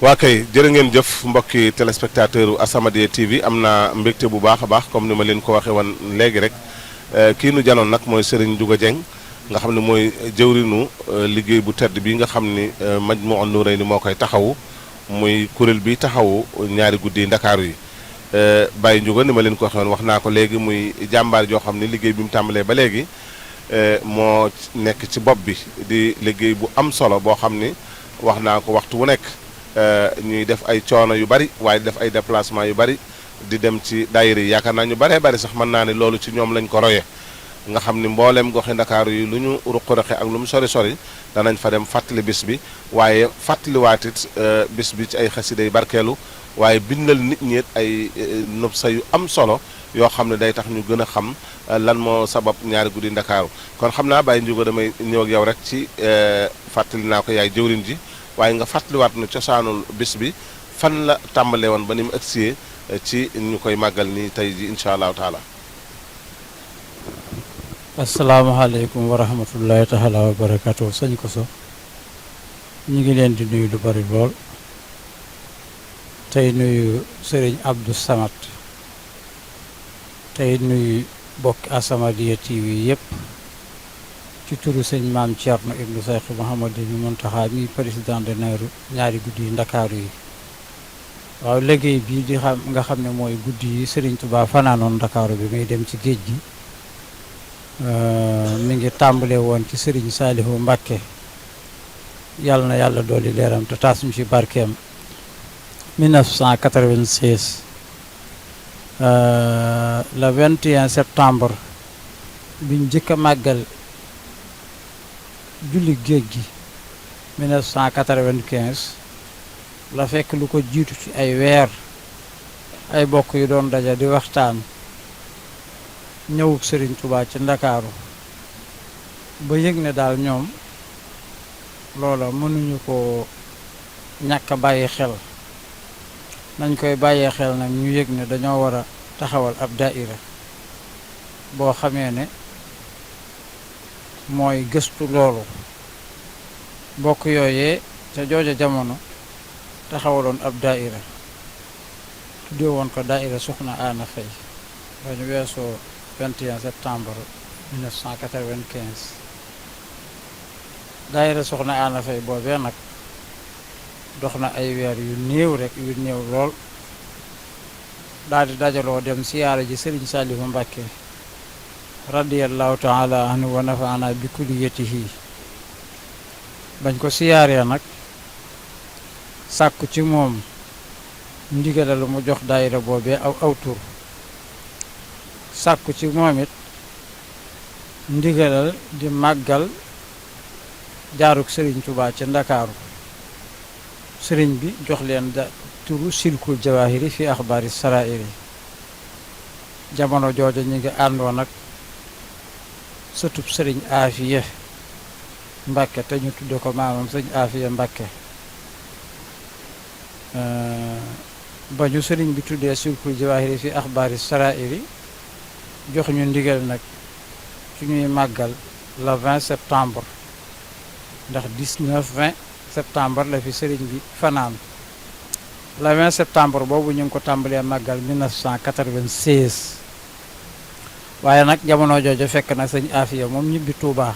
waa kay jërë ngeen jëf mbokki téléspectateur u As-Samadiyya TV am naa mbégte bu baax a baax comme ni ma leen ko waxee woon léegi rek kii nu janoon nag mooy Serigne Ndiouga Dieng nga xam ne mooy jëwrinu liggéey bu tedd bi nga xam ni Majmahun Nurayni moo koy taxawu muy kuréel bi taxawu ñaari guddi Ndakaaru yi Baye Ndiouga ni ma leen ko waxee woon wax naa ko léegi muy jàmbaar joo xam ne liggéey bi mu tàmbalee ba léegi moo nekk ci bopp bi di liggéey bu am solo boo xam ni wax naa ko waxtu wu nekk ñuy def ay coono yu bari waaye di def ay déplacement yu bari di dem ci daayira yi yaakaar naa ñu baree bari sax mën naa ne loolu ci ñoom lañ ko roye nga xam ni mbooleem goxi Ndakaaru yi lu ñu ruq-ruqe ak lu mu sori sori danañ fa dem fàttali bis bi waaye fàttaliwaatit bis bi ci ay xasida yu barkeelu waaye bindal nit ñi ay nob sa yu am solo yoo xam ne day tax ñu gën a xam lan moo sabab ñaari guddi Ndakaaru kon xam naa Baye Ndiouga damay ñëw ak yow rek ci fàttali naa ko yaay jëwriñ ji waaye nga fàttaliwaat na cosaanul bis bi fan la tàmbalee woon ba ni mu agsee ci ñu koy màggal nii tey ji incha allahu taala. asalaamaaleykum wa rahmatullahi taala wa barakatu sëñ Koso ñu ngi leen di nuyu lu bari lool tey nuyu sëriñ Abdou Samad tey nuyu bokki As-Samadiyya TV yëpp ci turu sëñ maam Thierno ibnu Cheikh Mouhamadou Mountakha mi président de ñaari guddi yi Ndakaaru yi waaw liggéey bii di nga xam ne mooy guddi yi Serigne Touba fanaanoon Ndakaaru bi muy dem ci géej gi mi ngi tàmbale woon ci Serigne Salihu Mbacké yàlla na yàlla dooli leeram te taas ñu ci barkeem 1996 le 21 septembre biñ njëkk a màggal julli géej gi 1995 la fekk lu ko jiitu ci ay weer ay bokk yu doon daja di waxtaan ñëwub Serigne Touba ci Ndakaaru ba yëg ne daal ñoom loola mënuñu ko ñàkk a bàyyi xel nañ koy bàyyee xel nag ñu yëg ne dañoo war a taxawal ab daaira boo xamee ne mooy gëstu loolu bokk yooyee ca jooja jamono taxawaloon ab daaira tuddee woon ko daaira Soxna Ana Faye ba ñu weesoo 21 septembre 1995 daaira Soxna Ana Faye boobee nag dox na ay weer yu néew rek yu néew lool daal di dajaloo dem siyaara ji Serigne Saliou Mbacké radiyallahu taala anhu wa nafaana bi kulliyatihi bañ ko siyaaree nag sàkku ci moom ndigalal mu jox daayira boobee aw tur sàkku ci moom it ndigalal di màggal jaaruk Serigne Touba ci Ndakaaru Serigne bi jox leen turu silkul jawahiri fi axbaari sarairi jamono jooja ñu ngi àndoon nag sëtub Serigne Afiya Mbacké te ñu tudde ko maamam Serigne Afiya Mbacké ba ñu Serigne bi tuddee silkul jawahiri fi axbaari sarairi jox ñu ndigal nag ci ñuy màggal le 20 septembre ndax 19-20 septembre la fi Serigne bi fanaan le 20 septembre boobu ñu ngi ko tàmbalee màggal 1996 waaye nag jamono jooju fekk na sëñ Afiya moom ñibbi Touba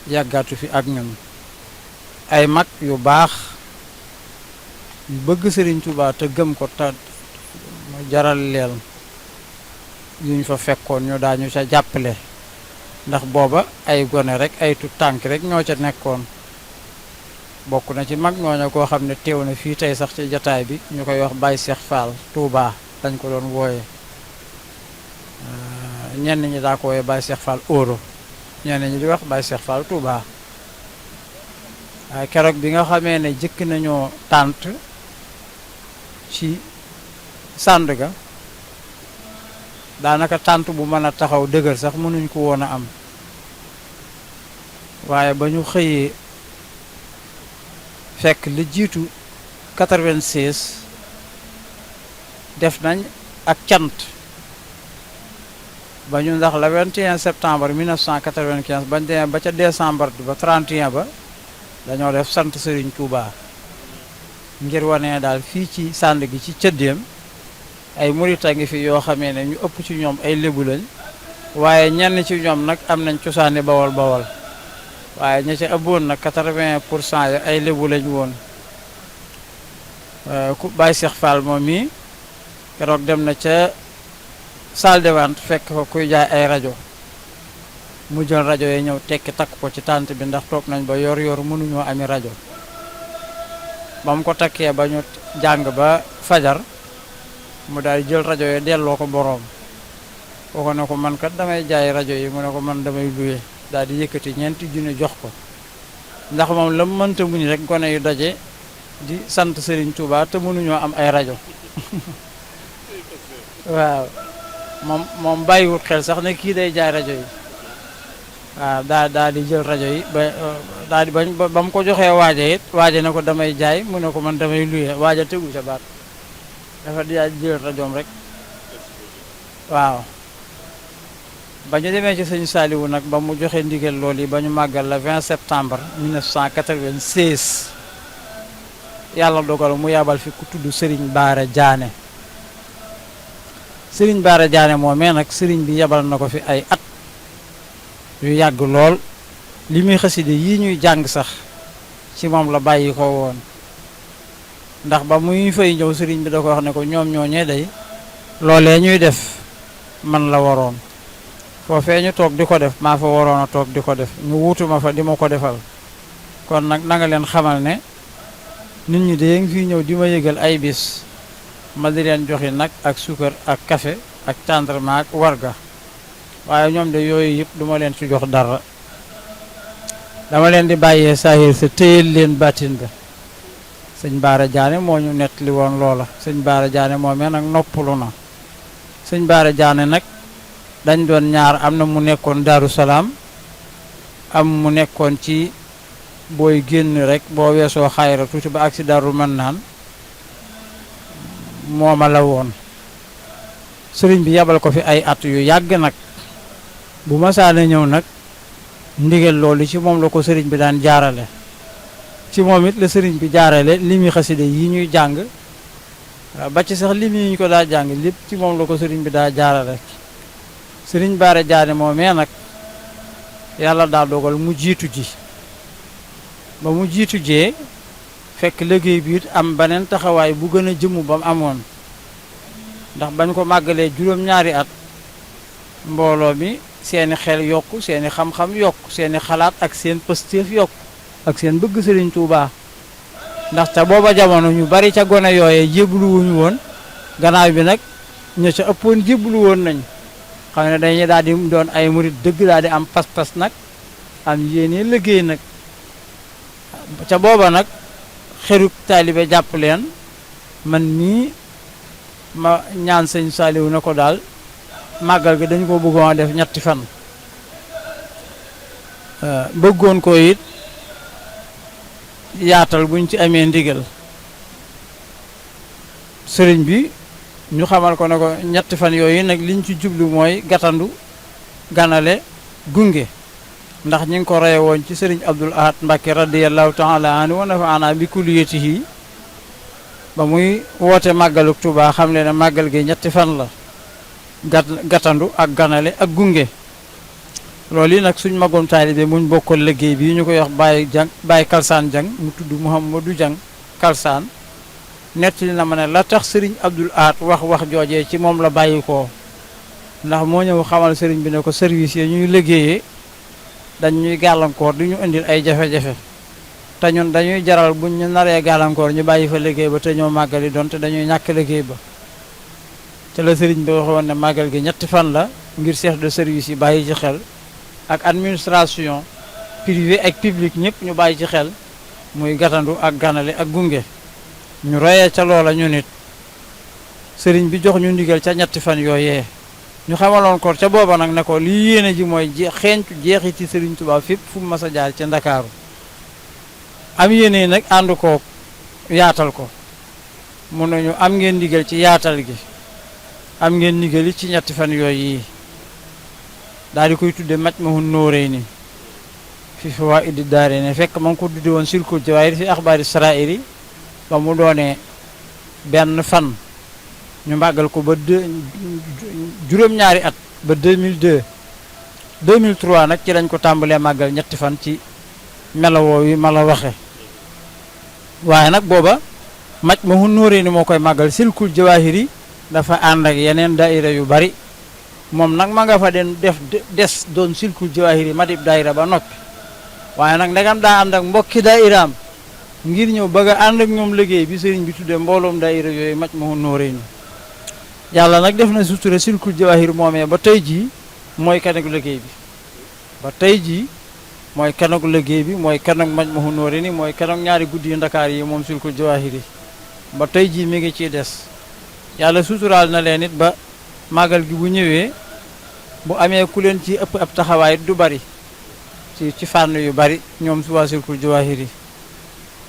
yàggaatu fi ak ñun ay mag yu baax yu bëgg Serigne Touba te gëm ko te jaral leen yuñ fa fekkoon ñu daañu ca jàppale ndax booba ay gone rek ay tut tànk rek ñoo ca nekkoon bokk na ci mag ñooñu koo xam ne teew na fii tey sax ci jataay bi ñu koy wax Baye Cheikh Fall Touba dañ ko doon wooye ñenn ñi daa ko wooye Baye Cheikh Fall Oro ñenn ñi di wax Baye Cheikh Fall Touba waaye keroog bi nga xamee ne jëkk nañoo tànt ci Sandaga daanaka tànt bu mën a taxaw dëgër sax mënuñ ko woon a am waaye ba ñu xëyee fekk li jiitu 96 def nañ ak cant ba ñu ndax le 21 septembre 1995 bañ demee ba ca décembre ba 31 ba dañoo def sant Serigne Touba ngir wane daal fii ci sànd gi ci cëddeem ay murit a ngi fi yoo xamee ne ñu ëpp ci ñoom ay lébu lañ waaye ñenn ci ñoom nag am nañ cosaani bawol bawol waaye ña ca ëppoon nag 80% ya ay lébu lañ woon ku Baye Cheikh Fall moom mii keroog dem na ca salle de vente fekk fa kuy jaay ay rajo mu jël rajo yi ñëw tekki takk ko ci tànt bi ndax toog nañ ba yor mënuñoo ami rajo ba mu ko takkee ba ñu jàng ba fajar mu daal jël rajo yi delloo ko boroom kooku ne ko man kat damay jaay rajo yi mu ne ko man damay luye daal di yëkkati ñeenti junni jox ko ndax moom la mu mënta muñ rek gone yu daje di sant Serigne Touba te mënuñoo am ay rajo waaw moom bàyyiwut xel sax ne kii day jaay rajo yi waaw daal di jël rajo yi ba daal di ba mu ko joxee waaja it waaja ne ko damay jaay mu ne ko man damay luye waaja tegu ca baat dafa di jël rajoom rek waaw ba ñu demee ci sëñ Saliou nag ba mu joxe ndigal loolu yi ba ñu màggal la 20 septembre 1996 yàlla dogal mu yabal fi ku tudd Serigne Bara Diané Serigne Bara Diané moomee nag Serigne bi yabal na ko fi ay at yu yàgg lool li muy xaside yii ñuy jàng sax ci moom la bàyyi ko woon ndax ba muy fay ñëw Serigne bi da ko wax ne ko ñoom ñooñee day loolee ñuy def man la waroon foofee ñu toog di ko def maa fa waroon a toog di ko def ñu wuutuma fa di ma ko defal kon nag na nga leen xamal ne nit ñi de ngi fi ñëw di ma yëgal ay bis ma di leen joxi nag ak suukar ak café ak tendrement ak warga waaye ñoom de yooyu yëpp duma leen ci jox dara dama leen di bàyyee saahir sa téyel leen bàttin ba sëñ Bara Diané moo ñu nettali woon loola sëñ Bara Diané moomee nag noppalu na sëñ Bara Diané nag dañ doon ñaar am na mu nekkoon Daaru Salaam am mu nekkoon ci booy génn rek boo weesoo xayra tuuti ba agsi Daaru Mannaan mooma la woon sëriñ bi yabal ko fi ay at yu yàgg nag bu masaana ñëw nag ndigal loolu ci moom la ko sëriñ bi daan jaarale ci moom it la sëriñ bi jaarale li muy xaside yi ñuy jàng ba ci sax lim yi ñu ko daa jàng lépp ci moom la ko sëriñ bi daa jaarale sëriñ Bara Diané moomee nag yàlla daa dogal mu jiitu ji ba mu jiitu jee fekk liggéey bi it am beneen taxawaay bu gën a jëmu ba mu amoon ndax bañ ko màggalee juróom-ñaari at mbooloo mi seeni xel yokk seeni xam-xam yokk seeni xalaat ak seen pëstéef yokk ak seen bëgg Sëriñ Tuubaa ndax ca booba jamono ñu bari ca gone yooye jébbalu wuñu woon gannaaw bi nag ña ca ëppoon jébbalu woon nañ xam ne dañuy daal di doon ay murit dëgg daal di am pas-pas nag am yéene liggéey nag ca booba nag xeruk taalibe jàpp leen man mii ma ñaan sëñ Saliou na ko daal màggal gi dañu ko bëggoon a def ñetti fan bëggoon ko it yaatal buñ ci amee ndigal sëriñ bi ñu xamal ko ne ko ñetti fan yooyu nag liñ ci jublu mooy gatandu ganale gunge ndax ñi ngi ko reye woon ci sëriñ Abdul Ahad Mbacké radiyallahu taala anhu wa nafaana bi kulliyatihi ba muy woote màggaluk Tuubaa xam le ne màggal gi ñetti fan la gatandu ak ganale ak gunge loolu yi nag suñ magom taalibe muñ bokkal liggéey bi ñu koy wax Baye Kalsaan Jang mu tudd Mouhamadou Jang Kalsaan nettali na ma ne la tax sëriñ Abdul Ahad wax joojee ci moom la bàyyi ko ndax moo ñëw xamal sëriñ bi ne ko service yi ñuy liggéeyee dañ ñuy gàllankoor di ñu indil ay jafe-jafe te ñun dañuy jaral buñ ñu naree gàllankoor ñu bàyyi fa liggéey ba te ñoo màggali doon te dañuy ñàkk liggéey ba te la sëriñ bi waxoon ne màggal gi ñetti fan la ngir chef de service yi bàyyi ci xel ak administration privée ak publique ñëpp ñu bàyyi ci xel muy gatandu ak ganale ak gunge ñu royee ca loola ñu nit sëriñ bi jox ñu ndigal ca ñetti fan yooyee ñu xamaloon ko ca booba nag ne ko li yéene ji mooy xeeñtu jeexiti sëriñ Tuubaa fépp fu mu mas a jaar ca Ndakaaru am yéene nag ànd ko yaatal ko mun nañu am ngeen ndigal ci yaatal gi am ngeen ndigal yi ci ñetti fan yooyu yi daal di koy tudde Majmahun Nurayni fi fawaa'idi daarayni fekk ma ngi ko tudde woon Silkul Jawaahir fi axbaari saraa'iri ba mu doonee benn fan ñu màggal ko ba juróom-ñaari at ba 2002 2003 nag ci lañ ko tàmbalee màggal ñetti fan ci melawoo wi ma la waxe waaye nag booba Majmahun Nurayni moo koy màggal Silkul Jawaahiri dafa ànd ak yeneen daayira yu bari moom nag ma nga fa des doon Silkul Jawaahiri madib daayira ba noppi waaye nag ndegam daa ànd ak mbokki daayiraam ngir ñëw bëgg a ànd ak ñoom liggéey bi sëriñ bi tuddee mbooloom daayira yooyu Majmahun Nurayni yàlla nag def na sutura Silkul Jawaahiri moomee ba tey jii mooy kanagu liggéey bi ba tey jii mooy kanagu liggéey bi mooy kanagu Majmahun Nurayni mooy kanagu ñaari guddi yu Ndakaar yi moom Silkul Jawaahiri ba tey jii mi ngi ciy des yàlla suturaal na leen it ba màggal gi bu ñëwee bu amee ku leen ci ëpp ab taxawaay du bari ci fànn yu bari ñoom su waa Silkul Jawaahiri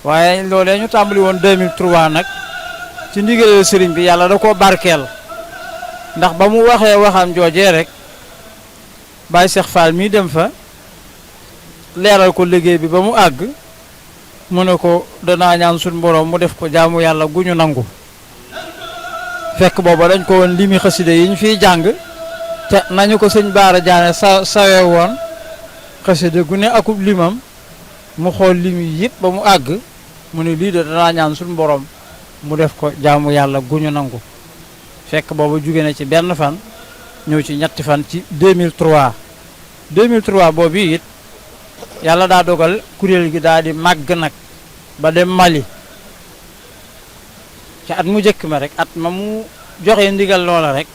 waaye loolee ñu tàmbali woon 2003 nag ci ndigalal sëriñ bi yàlla da koo barkeel ndax ba mu waxee waxam joojee rek Baye Cheikh Fall mii dem fa leeral ko liggéey bi ba mu àgg mu ne ko danaa ñaan suñ borom mu def ko jaamu yàlla gu ñu nangu fekk booba dañ ko woon limi xasida yi ñu fiy jàng te nañu ko sëñ Baara Jaane sawe woon xasida gu ne akub limam mu xool lim yi yëpp ba mu àgg mu ne lii de danaa ñaan suñ borom mu def ko jaamu yàlla gu ñu nangu fekk booba jóge na ci benn fan ñëw ci ñetti fan ci 2003 boobu it yàlla daa dogal kuréel gi daal di màgg nag ba dem Mali ci at mu jëkk ma rek at ma mu joxe ndigal loola rek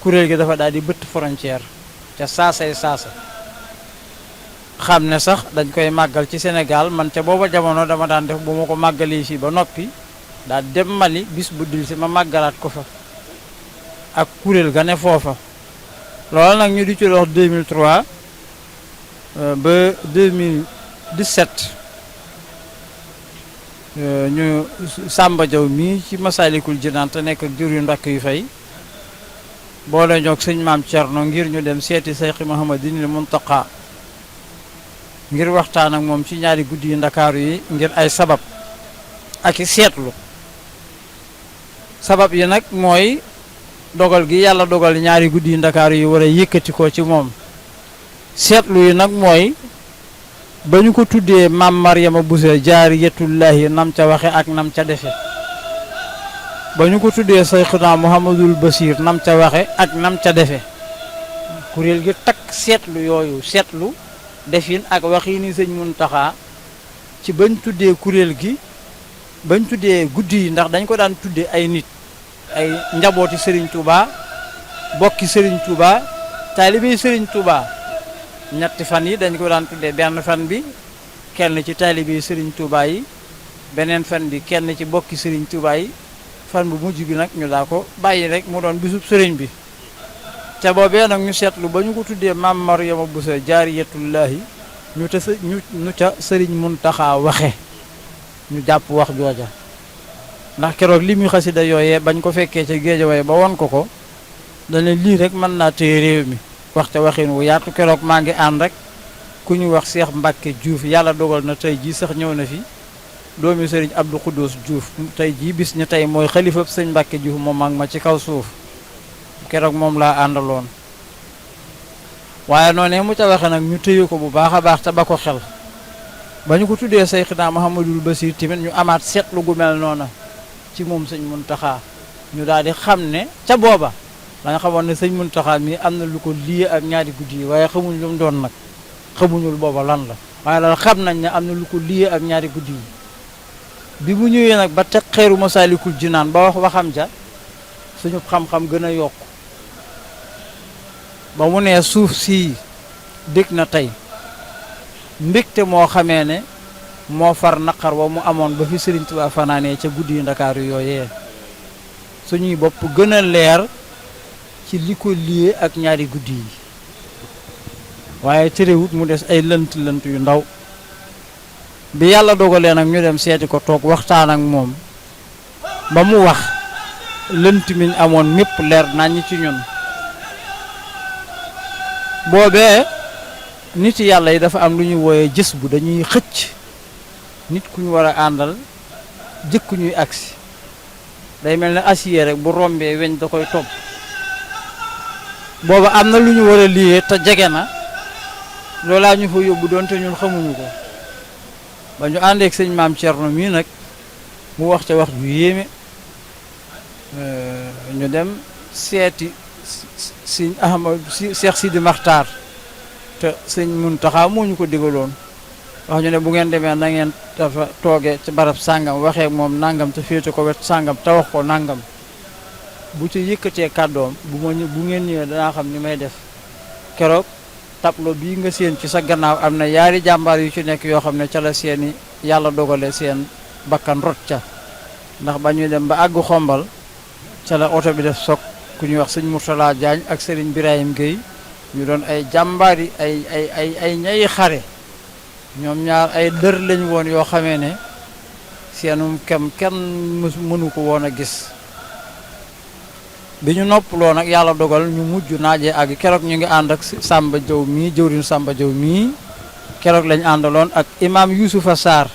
kuréel gi dafa daal di bëtt frontière ca saasay saasa xam ne sax dañ koy màggal ci Sénégal man ca booba jamono dama daan def bu ma ko màggalee fii ba noppi daal dem Mali bis bu dil si ma màggalaat ko fa ak kuréel ga ne foofa loolu nag ñu di ci dox 2003 ba 2017 ñu Samba Diaw mii ci Masalikul Jinaan te nekk ak jur yu ndakk yu fay boole ñoog sëñ Maam Cerno ngir ñu dem seeti Seyxi Muhammadinil Muntaqa ngir waxtaan ak moom ci ñaari guddi yu Ndakaaru yi ngir ay sabab ak i seetlu sabab yi nag mooy dogal gi yàlla dogal ñaari guddi yu Ndakaaru yi war a yëkkati ko ci moom seetlu yi nag mooy ba ñu ko tuddee maam Maryama Bousso jaariyatullahi nam ca waxe ak nam ca defe ba ñu ko tuddee Seyxuna Muhammadul Basir nam ca waxe ak nam ca defe kuréel gi takk seetlu yooyu seetlu defin ak waxi ni sëñ Muntaxa ci bañ tuddee kuréel gi bañ tuddee guddi yi ndax dañ ko daan tuddee ay nit ay njabooti Serigne Touba bokki Serigne Touba taalibe Serigne Touba ñetti fan yi dañ ko daan tuddee benn fan bi kenn ci taalibe Serigne Touba yi beneen fan bi kenn ci bokki Serigne Touba yi fan bu mujj bi nag ñu daa ko bàyyi rek mu doon bisub Serigne bi ca boobee nag ñu seetlu ba ñu ko tuddee maam Maryama Bousso jaariyatullahi ñu ca Serigne Muntaxa waxe ñu jàpp wax jooja ndax keroog li muy xasida yooyee bañ ko fekkee ca Géejawaay ba won ko dana lii rek mën naa téye réew mi wax ca waxin wu yaatu keroog maa ngi ànd rek ku ñu wax Cheikh Mbacke Diouf yàlla dogal na tey jii sax ñëw na fi doomi Serigne Abdou Khoudous Diouf tey jii bis ñu tey mooy xalifab sëñ Mbacke Diouf moom mag ma ci kaw suuf keroog moom laa àndaloon waaye noonee mu ca waxe nag ñu téye ko bu baax a baax te ba ko xel ba ñu ko tuddee Seyxuna Muhammadul Basir tamit ñu amaat seetlu gu mel noona ci moom sëñ Muntaxa ñu daal di xam ne ca booba da nga xamoon ne sëñ Muntaxa mi am na lu ko lii ak ñaari guddi yi waaye xamuñ lu mu doon nag xamuñul booba lan la waaye daal xam nañ ne am na lu ko lii ak ñaari guddi yi bi mu ñëwee nag ba teg xeeru Masalikul Jinaan ba wax waxam ja suñu xam-xam gën a yokk ba mu nee suuf sii dégg na tey mbégte moo xamee ne moo far naqar wa mu amoon ba fi Serigne Touba fanaanee ca guddi yu Ndakaaru yooyee suñuy bopp gën a leer ci li ko liyee ak ñaari guddi yi waaye terewut mu des ay lënt yu ndaw bi yàlla dogalee nag ñu dem seeti ko toog waxtaan ak moom ba mu wax lënt miñ amoon mépp leer nañ ci ñun boobee nit yàlla yi dafa am lu ñuy wooyee jës bu dañuy xëcc nit ku ñu war a àndal jëkku ñuy agsi day mel ne acier rek bu rombee weñ da koy topp booba am na lu ñu war a liyee te jege na loolaa ñu fa yóbbu doon te ñun xamuñu ko ba ñu àndeek sëñ maam Thierno mii nag mu wax ca wax ju yéeme ñu dem seeti sëñ Ahmad Cheikh Sidi Maxtaar te sëñ Muntaxa moo ñu ko digaloon wax ñu ne bu ngeen demee na ngeen dafa toogee ci barab sàngam waxee moom nangam te féete ko wet sàngam te wax ko nangam bu ci yëkkatee kàddoom bu ngeen ñëwee danaa xam ni may def keroog tableau bii nga séen ci sa gannaaw am na yaari jàmbaar yu ci nekk yoo xam ne ca la seeni yàlla dogale seen bakkan rot ca ndax ba ñuy dem ba àggu xombal ca la oto bi def soog ku ñuy wax sëñ Mourtala Diagne ak Serigne Birahim Gueye ñu doon ay jàmbaar yi ay ñay xare ñoom ñaar ay dër lañ woon yoo xamee ne seenum kenn mënu ko woon a gis bi ñu noppaloo nag yàlla dogal ñu mujj naajee ak keroog ñu ngi ànd ak Samba Diaw mii jëwriñ Samba Diaw mii keroog lañ àndaloon ak imam Youssoufa Sarr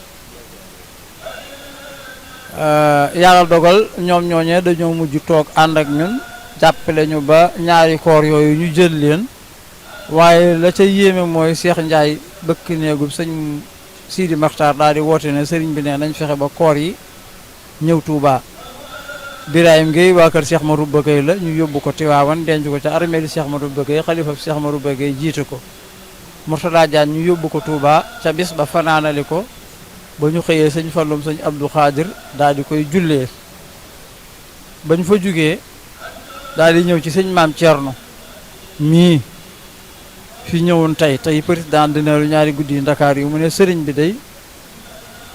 yàlla dogal ñoom ñooñee dañoo mujj toog ànd ak ñun jàppale ñu ba ñaari koor yooyu ñu jël leen waaye la ca yéeme mooy Cheikh Ndiaye bëkk néegub sëñ Sidi Maxtaar daal di woote ne sëriñ bi ne nañ fexe ba koor yi ñëw Touba. Birahim Gueye waa kër Cheikh Marouba Gueye la ñu yóbbu ko Tiwaawan denc ko ca armée li Cheikh Marouba Gueye xalifa Cheikh Marouba Gueye jiite ko Mourtada Diagne ñu yóbbu ko Touba ca bis ba fanaanali ko ba ñu xëyee sëñ Fallum sëñ Abdou Khadir daal di koy jullee ba ñu fa jugee daal di ñëw ci sëñ maam Thierno mii fi ñëwoon tey président d'honneur ñaari guddi yi Ndakaar yi mu ne sëriñ bi day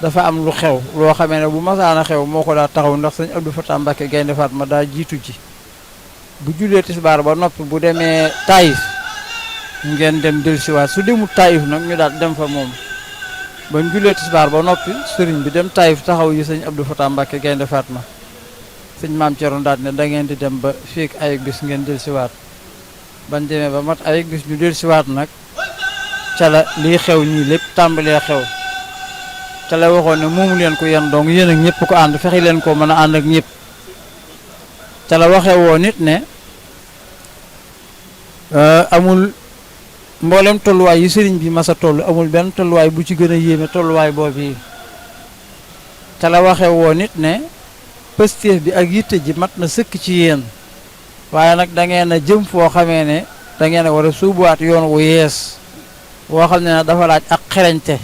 dafa am lu xew loo xamee ne bu masaana xew moo ko daa taxaw ndax sëñ Abdou Fatah Mbacké Gaynde Fatma daa jiitu ji bu jullee tisbaar ba noppi bu demee Taïf ngeen dem dellusiwaat su demul Taïf nag ñu daal dem fa moom ba ñu jullee tisbaar ba noppi sëriñ bi dem Taïf taxaw yi sëñ Abdou Fatah Mbacké Gaynde Fatma sëñ maam Thierno daal ne da ngeen di dem ba feek ay bis ngeen dellusiwaat bañ demee ba mat ay bis ñu dellusiwaat nag ca la lii xew ñii lépp tàmbalee xew ca la waxoon ne moomu leen ko yéen donc yéen ak ñëpp ko ànd fexe leen ko mën a ànd ak ñëpp ca la waxee woo nit ne amul mboolem tolluwaay yi sëriñ bi mas a toll amul benn tolluwaay bu ci gën a yéeme tolluwaay boobu yi ca la waxee woo nit ne pëstéef bi ak yitte ji mat na sëkk ci yéen waaye nag da ngeen a jëm foo xamee ne da ngeen a war a suubuwaat yoon wu yees woo xam ne dafa laaj ak xereñte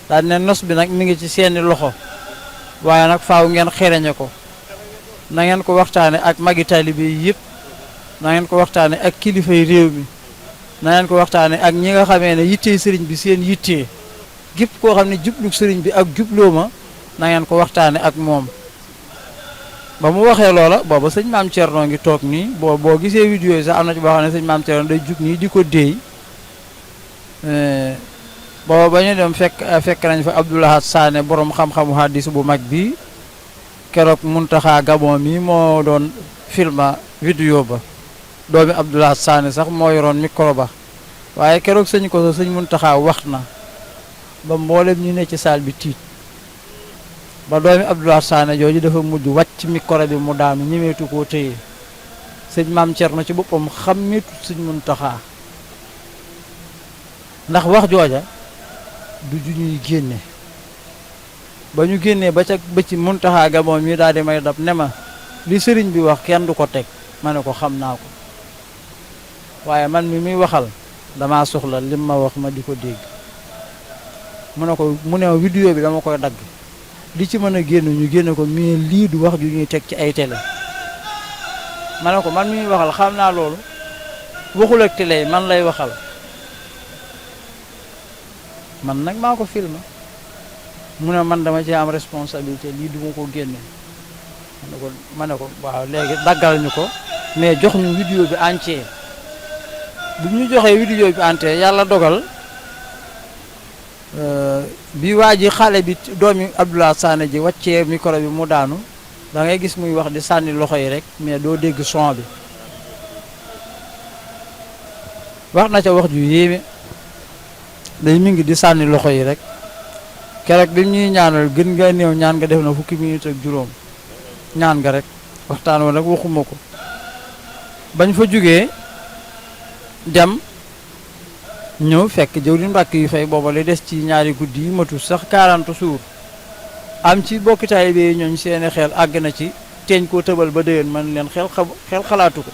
daal ne nos bi nag mi ngi ci seeni loxo waaye nag faaw ngeen xereñe ko na ngeen ko waxtaane ak magi taalibe yi yëpp na ngeen ko waxtaane ak kilifay réew mi na ngeen ko waxtaane ak ñi nga xamee ne yittee sëriñ bi seen yittee gépp koo xam ne jublug sëriñ bi ak jubloo ma na ngeen ko waxtaane ak moom ba mu waxee loola booba sëñ maam Thierno ngi toog nii boo gisee vidéo yi sax am na ci boo xam ne sëñ maam Thierno day jug nii di ko déey booba ba ñu dem fekk nañ fa Abdoulahat Sané borom xam-xamu hadis bu mag bi keroog Muntaxa Gabon mi moo doon filma vidéo ba doomi Abdoulahat Sané sax moo yoroon micro ba waaye keroog sëñ ko sëñ Muntaxa wax na ba mboolem ñu ne ci saal bi tiit ba doomi Abdoulahat Sané jooju dafa mujj wàcc micro bi mu daanu ñemeetu koo téye sëñ maam Thierno ci boppam xàmmeetu sëñ Muntaxa ndax wax jooja du ju ñuy génne ba ñu génnee ba ci Muntaxa Gabon mi daal di may dab ne ma li sëriñ bi wax kenn du ko teg ma ne ko xam naa ko waaye man mi muy waxal damaa soxla lim ma wax ma di ko dégg mu ne ma vidéo bi dama koy dagg li ci mën a génn ñu génne ko mais lii du wax ju ñuy teg ci ay télé ma ne ko man mi muy waxal xam naa loolu waxul ak télé man lay waxal man nag maa ko filmé mu ne man dama ci am responsabilité lii du ma ko génne ma ne ko waaw léegi daggal ñu ko mais jox ñu vidéo bi entier bu ñu joxee vidéo bi entier yàlla dogal bi waa ji xale bi doomi Abdoulahat Sané ji wàccee micro bi mu daanu da ngay gis muy wax di sànni loxo yi rek mais doo dégg son bi wax na ca wax ju yéeme day mi ngi di sànni loxo yi rek keroog bi ñuy ñaanal gën nga néew ñaan nga def na fukki minute ak juróom ñaan nga rek waxtaan wa nag waxuma ko bañ fa jugee dem ñëw fekk jëwriñ Mbàkke yu fay booba li des ci ñaari guddi yi matul sax 40 jours am ci bokki taalibe yi ñooñ seeni xel àgg na ci teeñ koo tëbal ba déwén man leen xel xalaatu ko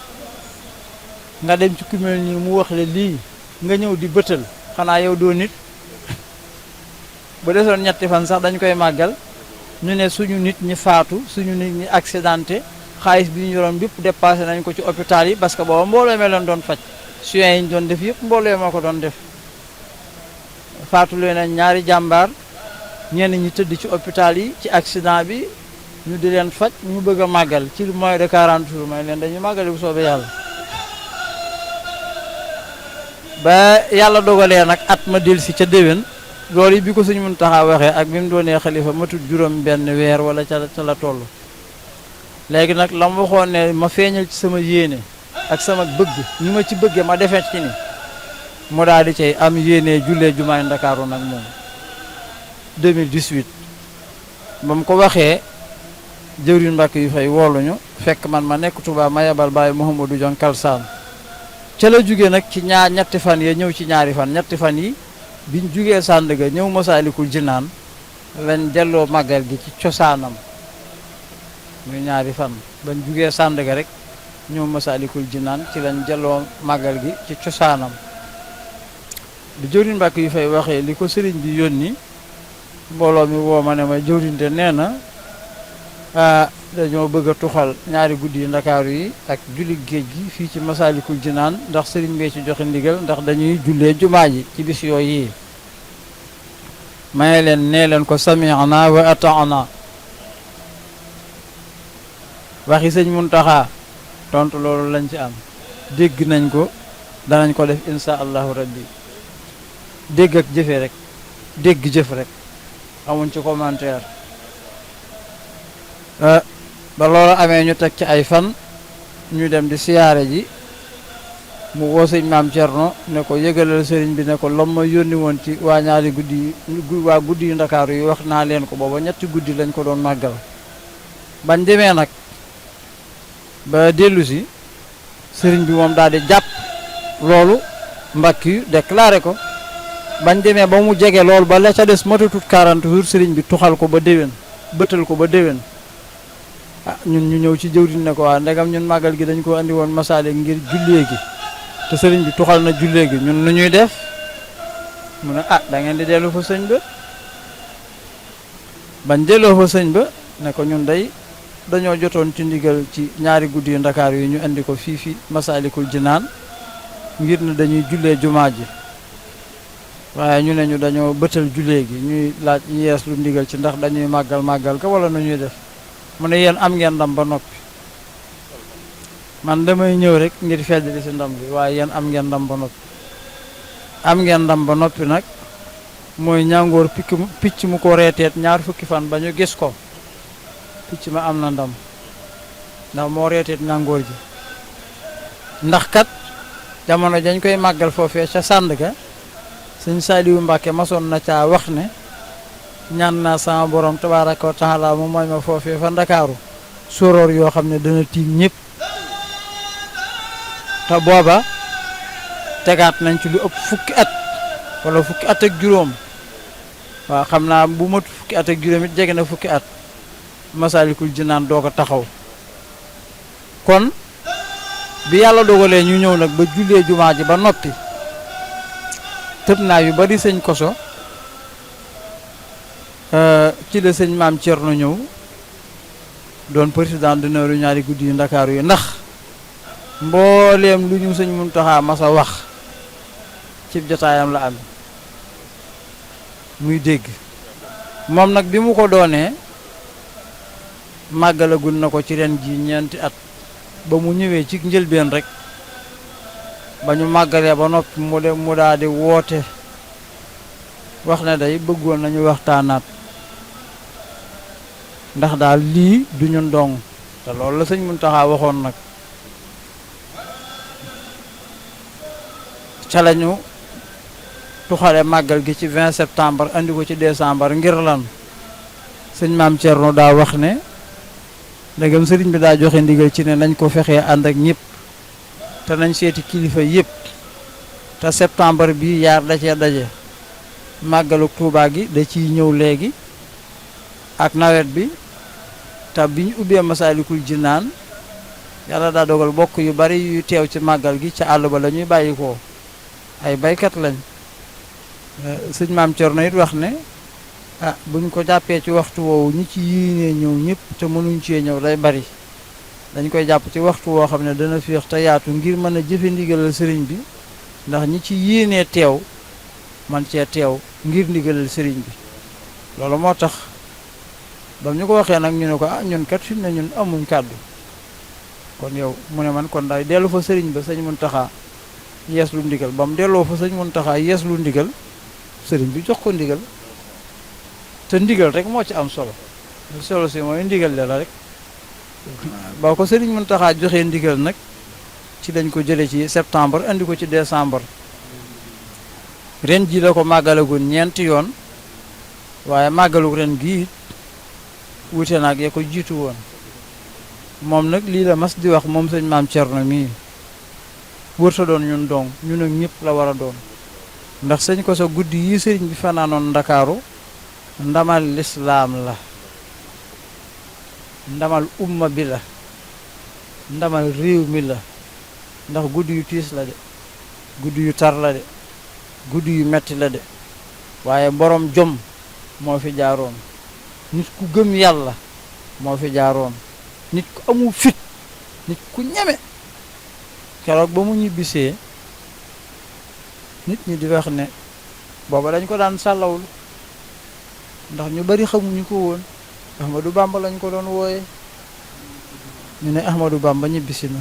nga dem ci ku mel nii mu wax le lii nga ñëw di bëtal xanaa yow doo nit bu desoon ñetti fan sax dañ koy màggal ñu ne suñu nit ñi faatu suñu nit ñi accidenté xaalis bi ñu yoroon bépp dépassé nañ ko ci hôpital yi parce que booba mbooloo mee leen doon faj soins yi ñu doon def yëpp mbooloo moo ko doon def faatu leen nañ ñaari jàmbaar ñenn ñi tëdd ci hôpital yi ci accident bi ñu di leen faj ñu bëgg a màggal ci moins de 40 jours may leen dañuy màggale bu soobee yàlla ba yàlla dogalee nag at ma dellusi ca déwén loolu yi bi ko Sëñ Muntaxa waxee ak bi mu doonee xalifa matut juróom benn weer wala ca la toll léegi nag la ma waxoon ne ma feeñal ci sama yéene ak sama bëgg ñi ma ci bëggee ma defee ci ni mu daal di cay am yéene jullee jumaay Ndakaaru nag moom 2018 ba mu ko waxee jëwriñ Mbàkke yu fay wooluñu fekk man ma nekk Touba ma yebal Baye Mouhamadou Dione Kalsaan ca la jugee nag ci ñetti fan ya ñëw ci ñaari fan ñetti fan yi biñ jugee Sandaga ñëw Masaalikul Jinaan lañ delloo màggal gi ci cosaanam muy ñaari fan bañ jugee Sandaga rek ñëw Masaalikul Jinaan ci lañ delloo màggal gi ci cosaanam bi jëwriñ Mbàkke yu fay waxee li ko sëriñ bi yónni mbooloo mi woo ma ne ma jëwriñ de nee na dañoo bëgg a tuxal ñaari guddi yu Ndakaaru yi ak julli géej gi fii ci Masaalikul Jinaan ndax sëriñ bee ci joxe ndigal ndax dañuy jullee jumaa ji ci bis yooyu yi maye leen nee leen ko sami'na wa ata'na waxi Sëñ Muntaxa tontu loolu lañ ci am dégg nañ ko danañ ko def insha allahu rabbi dégg ak jëfe rek dégg jëf rek amuñ ci commentaire ba loolu amee ñu teg ci ay fan ñu dem di siyaare ji mu woo sëñ Maam Cerno ne ko yëgalal sëriñ bi ne ko lam ma yónni woon ci waa ñaari guddi yu Ndakaaru yi wax naa leen ko booba ñetti guddi lañ ko doon màggal bañ demee nag ba dellu si sëriñ bi moom daal di jàpp loolu Mbàkke yu déclaré ko bañ demee ba mu jege loolu ba la ca des matatut 40 jours sëriñ bi tuxal ko ba déwén bëtal ko ba déwén ñun ñu ñëw ci jëwriñ ne ko waa ndegam ñun màggal gi dañ ko andi woon Masaalik ngir jullee gi te sëriñ bi tuxal na jullee gi ñun nu ñuy def mu ne da ngeen di dellu fa sëñ ba bañ delloo fa sëñ ba ne ko ñun day dañoo jotoon ci ndigal ci ñaari guddi yu Ndakaaru yi ñu andi ko fii Masaalikul Jinaan ngir ne dañuy jullee jumaa ji waaye ñu ne ñu dañoo bëtal jullee gi ñuy laaj yees lu ndigal ci ndax dañuy màggal ka wala nu ñuy def mu ne yéen am ngeen ndam ba noppi man damay ñëw rek ngir feddali si ndam bi waaye yéen am ngeen ndam ba noppi am ngeen ndam ba noppi nag mooy ñàngoor picc mu ko reeteet ñaar fukki fan ba ñu gis ko picc ma am na ndam ndax moo reeteet ñàngoor ji ndax kat jamono dañ koy màggal foofee ca Sandaga sëñ Saaliwu Mbàkke masoon na caa wax ne ñaan naa sama borom tabaaraka wa taala mu mooy ma foofee fa Ndakaaru sóoróor yoo xam ne dana tiim ñëpp te booba tegaat nañ ci lu ëpp fukki at wala fukki at ak juróom waaw xam naa bu mat fukki at ak juróom it jege na fukki at Masaalikul Jinaan doo ko taxaw kon bi yàlla dogalee ñu ñëw nag ba jullee jumaa ji ba noppi tëb naa yu bari sëñ Koso ci la sëñ Maam Cerno ñëw doon président d'honneur yu ñaari guddi yu Ndakaaru yi ndax mbooleem lu ñu sëñ Muntaxa masa wax ci jotaayam la am muy dégg moom nag bi mu ko doonee màggalagul na ko ci ren ji ñeenti at ba mu ñëwee ci njëlbeen rek ba ñu màggalee ba noppi mu daal di woote wax ne day bëggoon nañu waxtaanaat ndax daal lii du ñun dong te loolu la sëñ Muntaxa waxoon nag ca lañu tuxale màggal gi ci 20 septembre andi ko ci décembre ngir lan sëñ maam Thierno daa wax ne ndegam sëriñ bi daa joxe ndigal ci ne nañ ko fexee ànd ak ñëpp te nañ seeti kilifa yëpp te septembre bi yaar da cee daje màggalu Tuubaa gi da ciy ñëw léegi ak nawet bi te bi ñu ubbee Masaalikul Jinaan yàlla daa dogal bokk yu bari yu teew ci màggal gi ca àll ba la ñuy bàyyi ko ay baykat lañ sëñ maam Thierno it wax ne buñ ko jàppee ci waxtu woowu ñi ci yéenee ñëw ñëpp te mënuñ cee ñëw day bari dañ koy jàpp ci waxtu woo xam ne dana féex te yaatu ngir mën a jëfe ndigalal sëriñ bi ndax ñi ci yéenee teew man cee teew ngir ndigalal sëriñ bi loolu moo tax ba ñu ko waxee nag ñu ne ko ñun kat fi mu ne ñun amuñ kàddu kon yow mu ne man kon daay dellu fa sëriñ ba sëñ Muntaxa yees lu ndigal ba mu delloo fa sëñ Muntaxa yees lu ndigal sëriñ bi jox ko ndigal te ndigal rek moo ci am solo solo si mooy ndigal la rek ba ko sëriñ Muntaxa joxee ndigal nag ci lañ ko jëlee ci septembre andi ko ci décembre ren ji la ko màggalagun ñeenti yoon waaye màggalu ren gii wute naag ya ko jiitu woon moom nag lii la mas di wax moom sëñ maam Thierno mii wërta doon ñun dong ñun ak ñëpp la war a doon ndax sëñ ko sa guddi yi sëriñ bi fanaanoon Ndakaaru ndamal lislaam la ndamal umma bi la ndamal réew mi la ndax guddi yu tiis la de guddi yu tar la de guddi yu metti la de waaye borom jom moo fi jaaroon nit ku gëm yàlla moo fi jaaroon nit ku amul fit nit ku ñeme keroog ba mu ñibbisee nit ñi di wax ne booba dañ ko daan sàllawlu ndax ñu bari xamuñu ko woon Ahmadou Bamba lañ ko doon wooye ñu ne Ahmadou Bamba ñibbisi na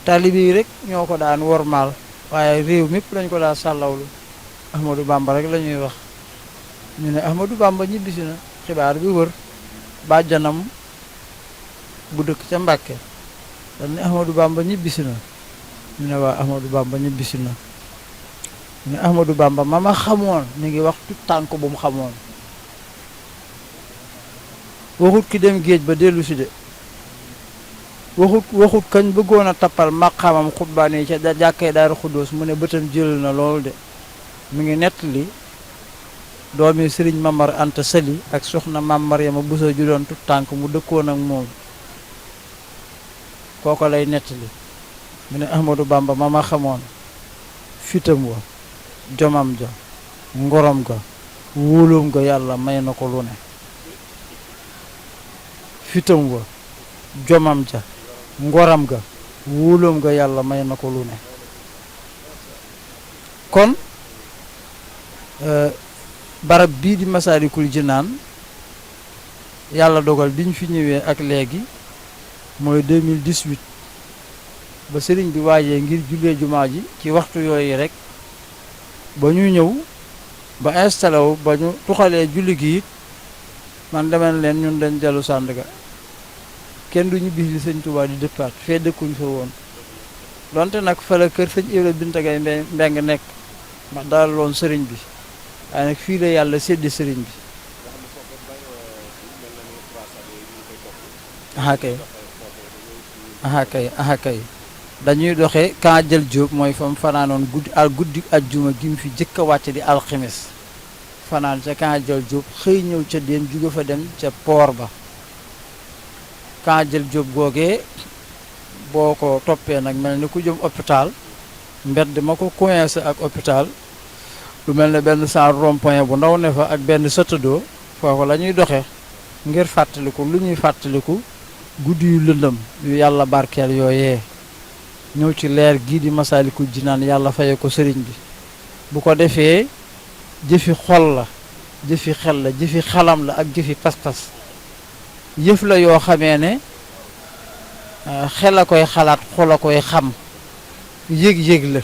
taalibe yi rek ñoo ko daan wormaal waaye réew mépp lañ ko daan sàllawlu Ahmadou Bamba rek la ñuy wax ñu ne Ahmadou Bamba ñibbisi na xibaar bi wër bàjjanam bu dëkk ca Mbàkke dañ ne Ahmadou Bamba ñibbisi na ñu ne waa Ahmadou Bamba ñibbisi na ñu ne Ahmadou Bamba ma xamoon mi ngi wax tout tànk bu mu xamoon waxut ki dem géej ba dellu si de waxut kañ bëggoon a tappal maqaamam xutbaan yi ca jàkkee Daaru Xuddoos mu ne bëtam jël na loolu de mi ngi nettali doomi sëriñ Mamar Anta Sali ak soxna Mam Mariama Buso ju doon tout tànk mu dëkkoon ak moom kooko lay nettali mu ne Ahmadou Bamba ma xamoon fitam wa jomam ja ngorom ga wóoloom ga yàlla may na ko lu ne fitam wa jomam ja ngoram ga wóoloom ga yàlla may na ko lu ne kon barab bii di Masaalikul Jinaan yàlla dogal bi ñu fi ñëwee ak léegi mooy 2018 ba sëriñ bi waajee ngir jullee jumaa ji ci waxtu yooyu rek ba ñu ñëw ba installé wu ba ñu tuxalee julli gi it man demen leen ñun dañ dellu Sandaga kenn du ñu bis li sëñ Tuubaa di dëppaat fee dëkkuñ fa woon donte nag fa la kër sëñ Ibra Binta Gay Mbeng nekk ndax daal loon sëriñ bi waaye nag fii la yàlla séddi sëriñ bi aha kay dañuy doxee kan jël jóob mooy fa mu fanaanoon guddi ajjuma gi mu fi jëkk a wàcc di alximis fanaan ca kan jël jóob xëy ñëw ca déen jóge fa dem ca poor ba kan jël jóob googee boo ko toppee nag mel ni ku jëm hôpital mbedd ma ko coincé ak hôpital lu mel ne benn sans rond-point bu ndaw ne fa ak benn sëtadoo foofu la ñuy doxee ngir fàttaliku lu ñuy fàttaliku guddi yu lëndëm yu yàlla barkeel yooyee ñëw ci leer gii di Masaalikul Jinaan yàlla faye ko sëriñ bi bu ko defee jëfi xol la jëfi xel la jëfi xalam la ak jëfi pas-pas yëf la yoo xamee ne xel a koy xalaat xol a koy xam yëg-yëg la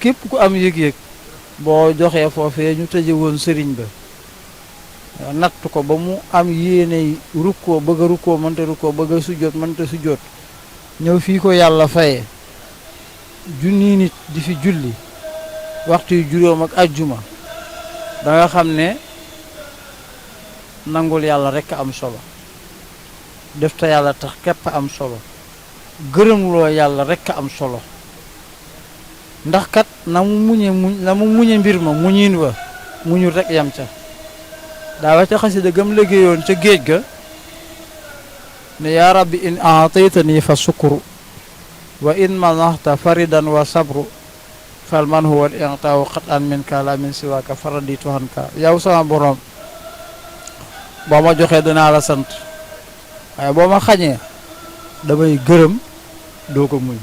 képp ku am yëg-yëg boo joxee foofee ñu tëje woon sëriñ ba natt ko ba mu am yéene rukkoo bëgg a rukkoo mënta rukkoo bëgg a sujjóot mënta sujjóot ñëw fii ko yàlla faye junni nit di fi julli waxtu yu juróom ak ajjuma da nga xam ne nangul yàlla rekk am solo def te yàlla tax képp am solo gërëmloo yàlla rekk am solo ndax kat na mu muñe mbir ma muñin wa muñul rek yam ca daa wa ca xasida gëm liggéeyoon ca géej ga ne yaa rabbi in aataytani fa sukru wa in manaxta faridan wa sabru fal man huwa al-i'taawu qat an min ka la min siwaaka faraditu hanka yow sama borom boo ma joxee danaa la sant waaye boo ma xañee damay gërëm doo ko muñ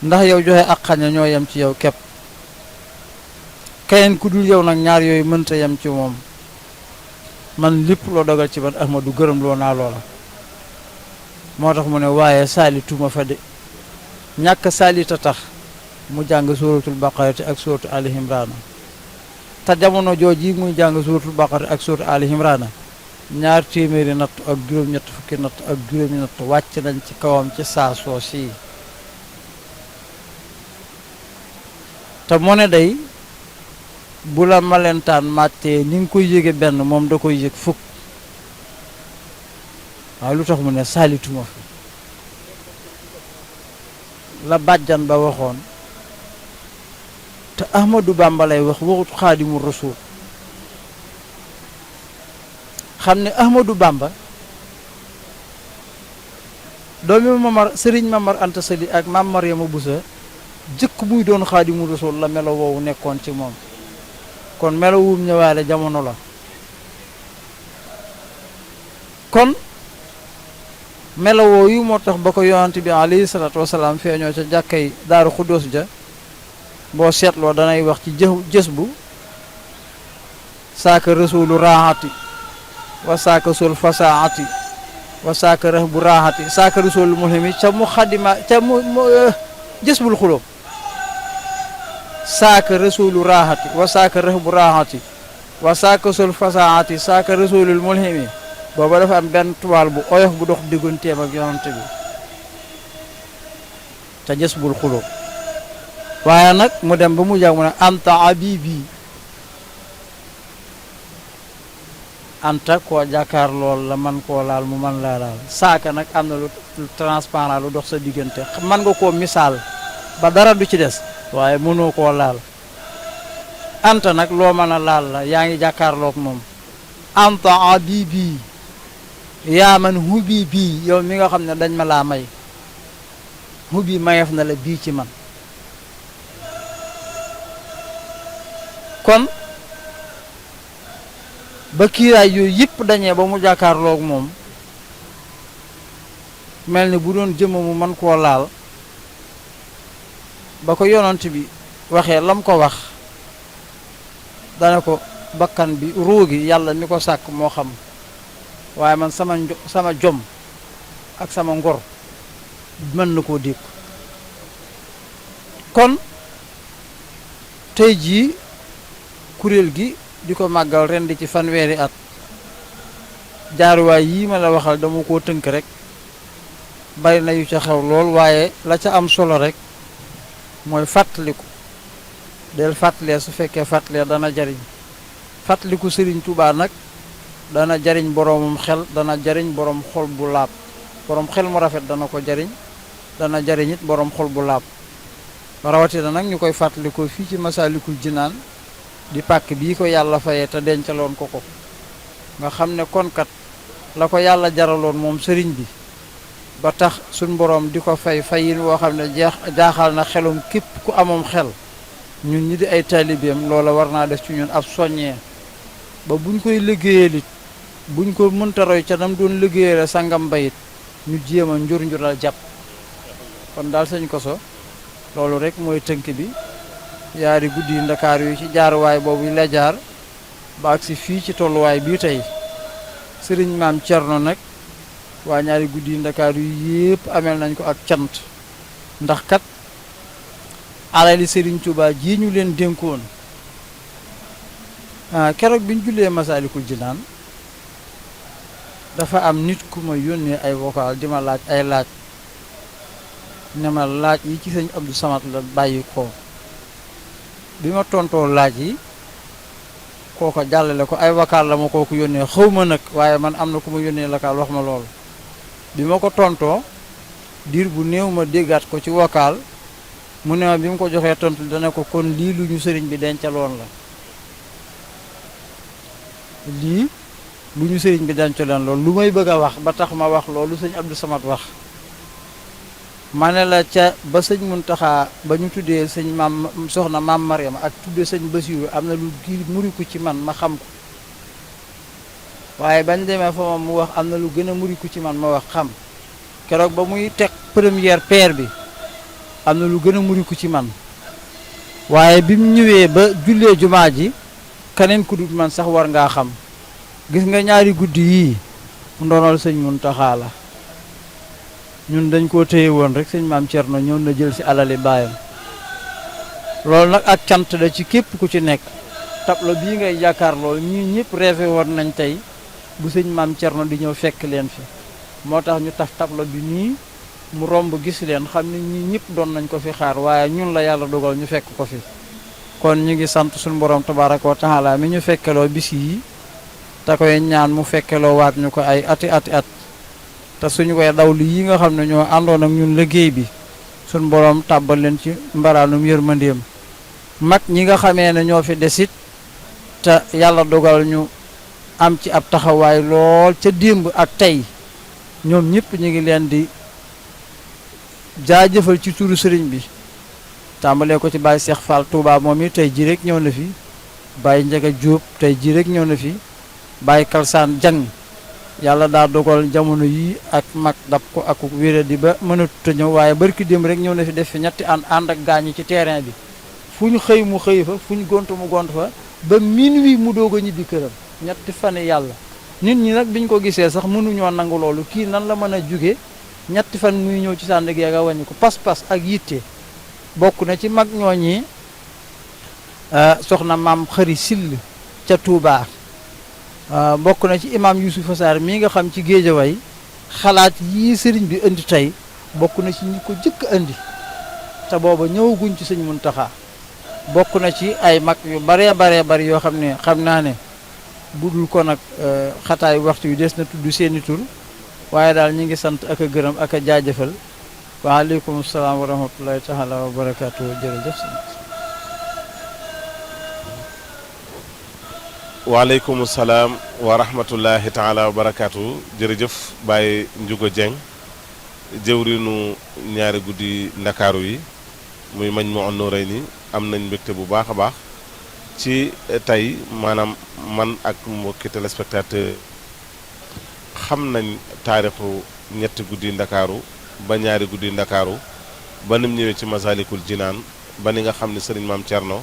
ndax yow joxe ak xañe ñoo yem ci yow képp keneen ku dul yow nag ñaar yooyu mënta yem ci moom man lépp loo dogal ci man Ahmadu gërëm loo naa loola moo tax mu ne waaye saalituma fa de ñàkk saalita tax mu jàng suratul baqara ak suratu ali imrana te jamono jooji muy jàng suratul baqara ak suratu ali imrana 2 téeméeri natt ak juróom-ñett fukki natt ak juróomi natt wàcc nañ ci kawam ci saasoo si te mu ne day bu la malentaan màttee ni nga koy yëge benn moom da koy yëg fukk waaye lu tax mu ne saalituma fi la bàjjan ba waxoon te Ahmadou Bamba lay wax waxut xaadimu rasul xam ne Ahmadou Bamba doomi Mamar Sëriñ Mamar Anta Sali ak Maam Mariama Busa jëkk muy doon xaadimu rasul la melo woowu nekkoon ci moom kon melo wum ñëwaale jamono la kon melo woowu moo tax ba ko yonent bi alayhi salaatu wasalaam feeñoo ca jàkkay Daaru Xuddoos ja boo seetloo danay wax ci jës bu saaka rasulu raahati wa saaka sol fasaati wa saaka rëx bu raahati saaka rasulu mulhimi ca mu xadima ca mu jës bul xulóob saaka rasulu raahati wa saaka rëx bu raahati wa saaka sol fasaati saaka rasulul mulhimi booba dafa am benn tuwaal bu oyof bu dox digganteem ak yonante bi ca jës bul xulóob waaye nag mu dem ba mu jàng mu ne anta abibi anta koo jàkkaar lool la man koo laal mu man laa laal saaka nag am na lu transparent lu dox sa diggante man nga koo misaal ba dara du ci des waaye mënoo koo laal anta nag loo mën a laal la yaa ngi jàkkaarloog moom anta abibi yaa man hubi bii yow mi nga xam ne dañ ma laa may hubi mayef na la bii ci man kon ba kiiraay yooyu yëpp dañee ba mu jàkkaarloog moom mel ni bu doon jëmm mu man koo laal ba ko yonent bi waxee lam ko wax dana ko bakkan bi ruugi yàlla mi ko sàkk moo xam waaye man sama jom ak sama ngor mën na koo dékk kon tey jii kuréel gi di ko màggal ren di ci fanweeri at jaaruwaay yii ma la waxal dama koo tënk rek bari na yu ca xew lool waaye la ca am solo rek mooy fàttaliku del fàttalee su fekkee fàttalee dana jariñ fàttaliku Sëriñ Tuubaa nag dana jariñ boroomum xel dana jariñ boroom xol bu laab boroom xel mu rafet dana ko jariñ dana jariñ it boroom xol bu laab rawatina nag ñu koy fàttalikoo fii ci Masaalikul Jinaan di pàkk bii ko yàlla fayee te dencaloon ko ko nga xam ne konkat la ko yàlla jaraloon moom sëriñ bi ba tax suñ boroom di ko fay fayin woo xam ne jaaxal na xelum képp ku amoom xel ñun ñi di ay taalibeem loola war naa def ci ñun ab soññee ba buñ koy liggéeyalit buñ ko mënta roy ca nam doon liggéeyale sangam bayit ñu jéem a njural jàpp kon daal sëñ Koso loolu rek mooy tënk bi yaari guddi yu Ndakaar yu ci jaaruwaay boobu la jaar ba agsi fii ci tolluwaay bii tey sëriñ maam Cerno nag waa ñaari guddi yu Ndakaar yu yépp amel nañ ko ak cant ndax kat alali Sëriñ Tuubaa ji ñu leen dénkoon keroog bi ñu jullee Masaalikul Jinaan dafa am nit ku ma yónnee ay vocal di ma laaj ay laaj ne ma laaj yi ci sëñ Abdou Samad la bàyyi ko bi ma tontoo laaj yi kooko jàllale ko ay vocal la ma kooku yónnee xaw ma nag waaye man am na ku ma yónnee vocal wax ma loolu bi ma ko tontoo diir bu néew ma déggaat ko ci vocal mu ne ma bi mu ko joxee tontu dana ko kon lii lu ñu sëriñ bi dencaloon la lii lu ñu sëriñ bi dencaloon loolu lu may bëgg a wax ba tax ma wax loolu sëñ Abdou Samad wax ma ne la ca ba sëñ Muntaxa ba ñu tuddee sëñ maam soxna maam Mariam ak tuddee sëñ Basiru am na lu kii muriku ci man ma xam ko waaye bañ demee fa moom mu wax am na lu gën a muriku ci man ma wax xam keroog ba muy teg première pierre bi am na lu gën a muriku ci man waaye bi mu ñëwee ba jullee jumaa ji keneen ku dut man sax war ngaa xam gis nga ñaari guddi yii ndonol sëñ Muntaxa la ñun dañ koo téye woon rek sëñ maam Thierno ñëw na jël si alali baayam loolu nag ak cant la ci képp ku ci nekk tableau bii ngay jàkkaar loolu ñii ñëpp rêvé woon nañ tey bu sëñ maam Thierno di ñëw fekk leen fi moo tax ñu taf tableau bi nii mu romb gis leen xam ne ñii ñëpp doon nañ ko fi xaar waaye ñun la yàlla dogal ñu fekk ko fi kon ñu ngi sant suñu borom tabaraka wa taala mi ñu fekkeloo bis yi te koy ñaan mu fekkeloo waat ñu ko ay ati at te suñu koy dawlu yi nga xam ne ñoo àndoon ak ñun liggéey bi suñu borom tàbbal leen ci mbaraanum yërmandeem mag ñi nga xamee ne ñoo fi desit te yàlla dogal ñu am ci ab taxawaay lool ca démb ak tey ñoom ñëpp ñu ngi leen di jaajëfal ci turu sëriñ bi tàmbalee ko ci Baye Cheikh Fall Touba moom yi tey ji rek ñëw na fi Baye Ndiaga Diop tey ji rek ñëw na fi Baye Kalsaan Jang yàlla daa dogal jamono yi ak mag dab ko ak wéré di ba mënatut a ñëw waaye barki démb rek ñëw na fi def fi ñetti ànd ak gaañi ci terrain bi fu ñu xëy mu xëy fa fu ñu gont mu gont fa ba minuit mu doog a ñibbi këram ñetti fan yàlla nit ñi nag biñ ko gisee sax mënuñoo nangu loolu kii nan la mën a jóge ñetti fan muy ñëw ci sànni gi nga wàññi ko pas-pas ak yitte bokk na ci mag ñooñi soxna maam xëri sill ca Touba bokk na ci imam Youssoufa Sarr mii nga xam ci Géejawaay xalaat yii sëriñ bi indi tey bokk na ci ñi ko jëkk indi te booba ñëwaguñ ci sëñ Muntaxa bokk na ci ay mag yu baree bari yoo xam ne xam naa ne budul ko nag xataayu waxtu yu des na tudd seeni tur waaye daal ñi ngi sant ak a gërëm ak a jaajëfal waaleykum salaam wa rahmatullahi taala wa barakaatu jërëjëf. waaleykum salaam wa rahmatullahi taala wa barakaatu jërëjëf Baye Ndiouga Dieng jëwriñu ñaari guddi ndakaaru yi muy Majmahun Nurayni am nañ mbégte bu baax a baax ci tey maanaam man ak mbokki téléspectateur xam nañ taarixu ñetti guddi ndakaaru ba ñaari guddi ndakaaru ba nim ñëwee ci Masalikul Jinaan ba ni nga xam ne sëriñ Maam Thierno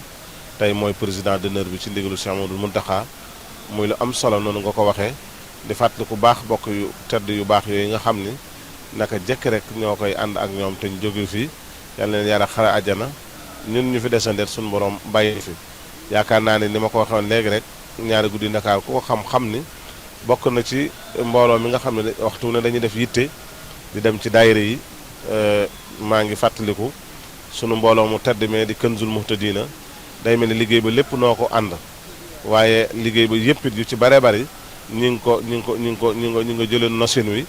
tey mooy président d'honneur bi ci ndigalu Cheikh Amadou Muntaxa muy lu am solo noonu nga ko waxee di fàttali ku baax bokk yu tedd yu baax yooyu nga xam ni naka jekk rek ñoo koy ànd ak ñoom te ñu jóge fi yal na leen yàlla xare àjjana ñun ñu fi desandeet suñu borom bàyyi fi yaakaar naa ne ni ma ko waxee woon léegi rek ñaari guddi Ndakaar ku ko xam ni bokk na ci mbooloo mi nga xam ne waxtu ne dañuy def yitte di dem ci daayira yi maa ngi fàttaliku sunu mbooloo mu tedd mais di Kanzul Muhtadina day mel ni liggéey ba lépp noo ko ànd waaye liggéey ba yëpp it yu ci bare bari ñi nga jëlee nosin wi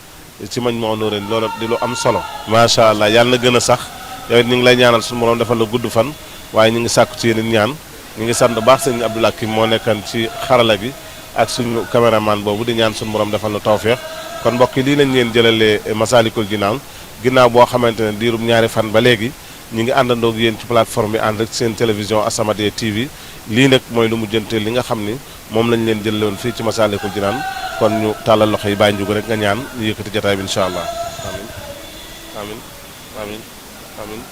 ci Majmahun Nurayni loolu di lu am solo. macha allah yàlla na gën a sax yow it ñu ngi lay ñaanal suñu borom defal la gudd fan waaye ñu ngi sàkku ci yéen ñaan ñu ngi sant bu baax sëñ Abdoulaye Kim moo nekkan ci xarala gi ak suñu caméraman boobu di ñaan suñu borom defal na tawféex kon mbokk yi lii lañ leen jëlalee Masalikul Jinaan ginnaaw boo xamante ne diirum ñaari fan ba léegi ñi ngi àndandoo ak yéen ci plateforme bi ànd ak seen télévision As-Samadiyya TV lii nag mooy lu mu jënteel li nga xam ni moom lañ leen jëlee woon fii ci Masalikul Jinaan kon ñu tàllal loxo yi Baye Ndiouga rek nga ñaan ñu yëkkati jotaay bi incha allah amin amin amin amin